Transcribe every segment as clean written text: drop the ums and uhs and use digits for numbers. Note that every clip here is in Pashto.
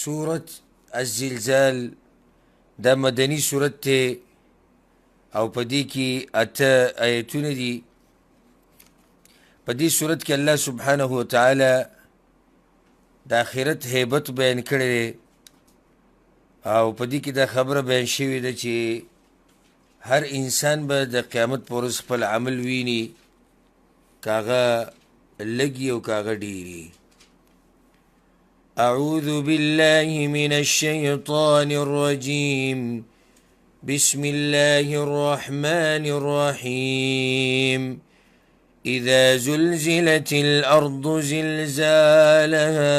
سورة الزلزال دا مدني سورت دی او په دې کې اته آیتونه دي. په دې سورت کې الله سبحانه وتعالی د آخرت هیبت بیان کړی دی او په دې کې دا خبره بیان شوې ده چې هر انسان به د قیامت په ورځ خپل عمل ویني، که هغه لږ او که هغه ډېر. أعوذ بالله من الشيطان الرجيم. بسم الله الرحمن الرحيم. إذا زلزلت الأرض زلزالها،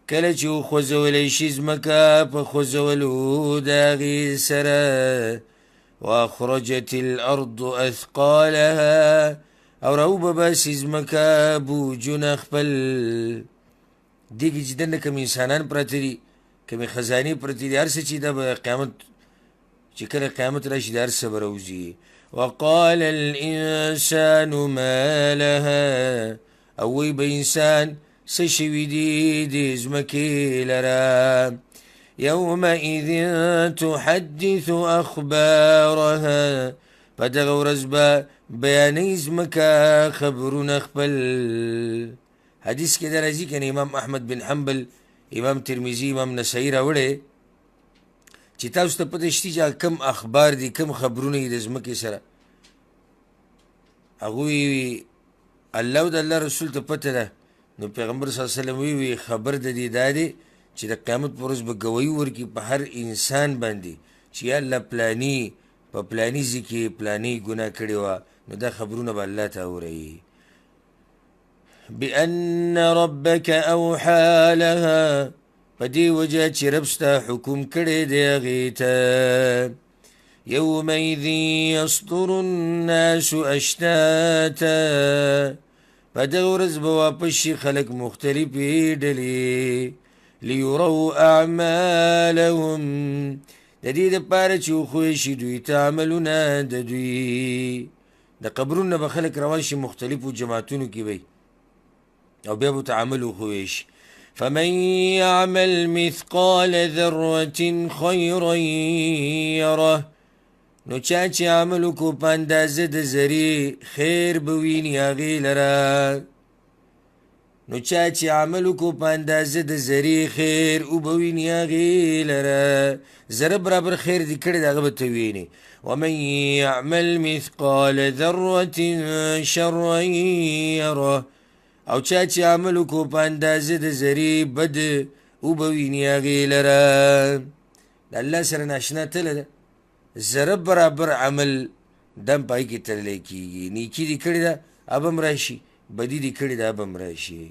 کله چې وخوځولی شي ځمکه په خوځولو د هغې سره، وأخرجت الأرض أثقالها، او راوبه باسي ځمکه بوجونه خپل. دې کې چې دننه کوم انسانان پراته دي، کومې خزانې پرتې دي، هر څه چې دا به قیامت چې کله قیامت راشي د هر څه به راوځي. وقال الإنسان ما لها، او وایي به انسان څه شوي دي دې ځمکې لره. يومئذ تحدث أخبارها، په دغه ورځ به بیانوي ځمکه خبرونه خپل. حدیث کې دا راځي که نه، امام احمد بن حنبل، امام ترمذي، امام نسايي راوړی چې تاسو ته پته شتي چې هغه کوم اخبار دي، کوم خبرونه دي د ځمکې سره، هغوی الله او د الله رسول ته پته ده. نو پیغمبر صلی الله علیه وسلم وی خبر د دې دا دی چې د قیامت پر ورځ به ګواهي ورکړي په هر انسان باندې چې یا الله پلاني په پلاني ځای کې پلاني ګناه کړې وه، نو دا خبرونه به الله ته اوري. بأن ربك أوحى لها، په دې وجه چې رب ستا حکم کړی دی هغې ته. يومئذ يصدر الناس أشتاتا، په دغه ورځ به واپس شي خلک مختلفې ډلې. ليروا أعمالهم، د دې دپاره چې وښوی شي دوی ته عملونه د دوی. د قبرونو نه به خلک روان شي مختلفو جماعتونو کې به او بیا به ورته عمل وښوی شي. فمن يعمل مثقال ذرة خيرا يره، نو چا چې عمل وکړو په اندازه د ذرې خیر به ویني هغې لره. نو چا چې عمل وکړو په اندازه د ذرې خیر وبه ویني هغې لره. ذره برابر خیر دې کړی دی هغه به ته وینې. ومن يعمل مثقال ذرة شرا يره، او چا چې عمل وکړو په اندازه د ذرې بد وبه ویني هغې لره. د الله سره ناشنا تله ده، ذره برابر عمل دم په هغې کې تللی کېږي. نیکي دې کړې ده هغه به هم راشي، بدي دې کړې ده هغه به هم راشي.